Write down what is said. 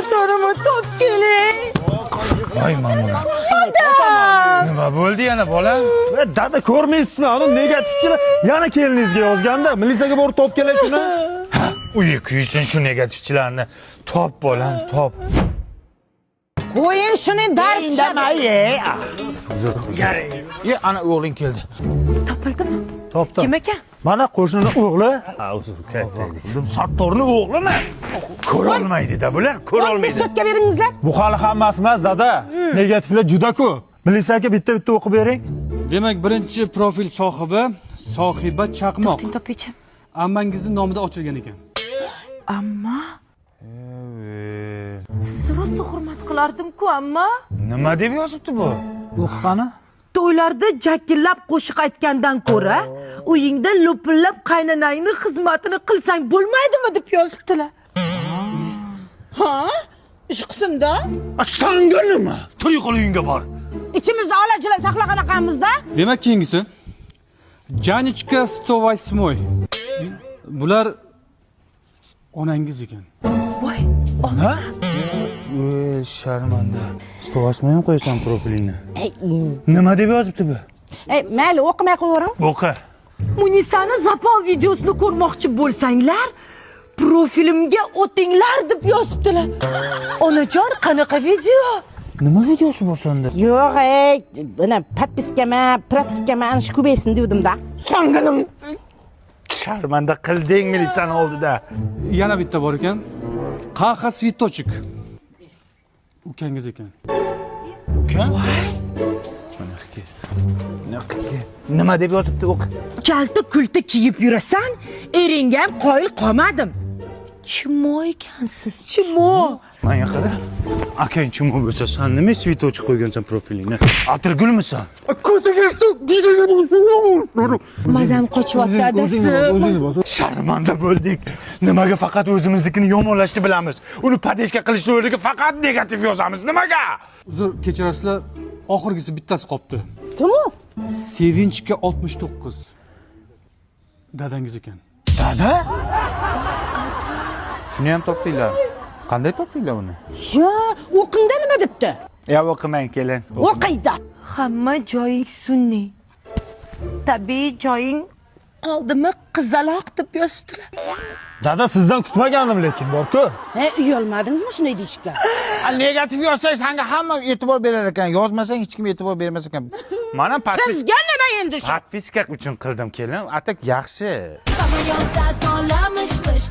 Do'stlarimni topib keling. Voy, mamuna. Nima bo'ldi yana, bolam? Dada, ko'rmaysizmi, ani negativchilar yana keliningizga yozganda. Milisaga borib topib kelay shuni. Uyi kuysin shu negativchilarni. Top, bolam, top. Qo'ying shuni, dard tushadi. Ye, ana o'g'ling keldi. Topildimi? Topdim. Kim ekan? Mana, qo'shnini o'g'li. Sattorni o'g'limi? Ko'rolmaydi-da bular, ko'rolmaydi. 15 sotka beringizlar. Bu hali hammasi emas, dada. Negativlar juda ko'p. Milisa aka, bitta bitta o'qib bering. Demak, birinchi profil sohibi Sohiba Chaqmoq. Topaychi. Ammangizni nomida ochilgan ekan. Amma, sizni rosa hurmat qilardim-ku, amma. Nima deb yozibdi bu? O'qi qani. To'ylarda jakillab qo'shiq aytgandan ko'ra, uyingda lo'pillab qaynonangni xizmatini qilsang bo'lmaydimi, deb yozibdilar. Ha, ish qilsin-da. Sanga nima? Tur, yo'qol, uyingga bor. Ichimizda olajilar saqlag'anaqamizda. Demak, keyingisi Janichka 108. Bular onangiz ekan. Voy. Ey, sharmanda. 108 ham qo'yasan profilingni. Nima deb yozibdi bu? Ey, mayli, o'qimay qo'yavering. O'qi. Munisani запал videosini ko'rmoqchi bo'lsanglar, profilimga o'tinglar, deb yozibdilar. Onajon, qanaqa video? Nima videosi bor senda? Yo'q, ey, mana, подписка ma, propiska ma, ana shu ko'paysin devdim-da. Sanga nima? Sharmanda qilding milisani oldida. Yana bitta bor ekan. Qaha Цветочек. Ukangiz ekan. Nima deb yozibdi, o'qi. Kalta kulta kiyib yurasan, eringga ham qoyil qolmadim. Чмо ekansiz, чмо. Manga qara. Akang чмо bo'lsa, san nima цветочек qo'ygansan profilingni? Atirgulmisan? Mazam qochyapti, adasi. Sharmanda bo'ldik. Nimaga faqat o'zimiznikini yomonlashni bilamiz? Uni поддержка qilishni o'rniga faqat negativ yozamiz. Nimaga? Uzr, kechirasizlar, oxirgisi bittasi qolibdi. Kim u? Sevinchga 69. Dadangiz ekan. Dada? Shuni ham topdinglar. Qanday topdinglar uni? Yo, o'qingda, nima debdi? Ya, o'qimang, kelin. O'qiydi. Hamma joying sun'iy. Tabiiy joying qoldimi, qizaloq, deb yozibdilar. Dada, sizdan kutmagandim lekin, bor-ku. He, uyalmadingizmi shunday deyishga? Negativ yozsang, sanga hamma e'tibor berar ekan. Yozmasang, hech kim e'tibor bermas ekan. Mana подписка Sizga nima endi shu? Подписка uchun qildim, kelin. А так yaxshi. Samolyotda tolamishmish.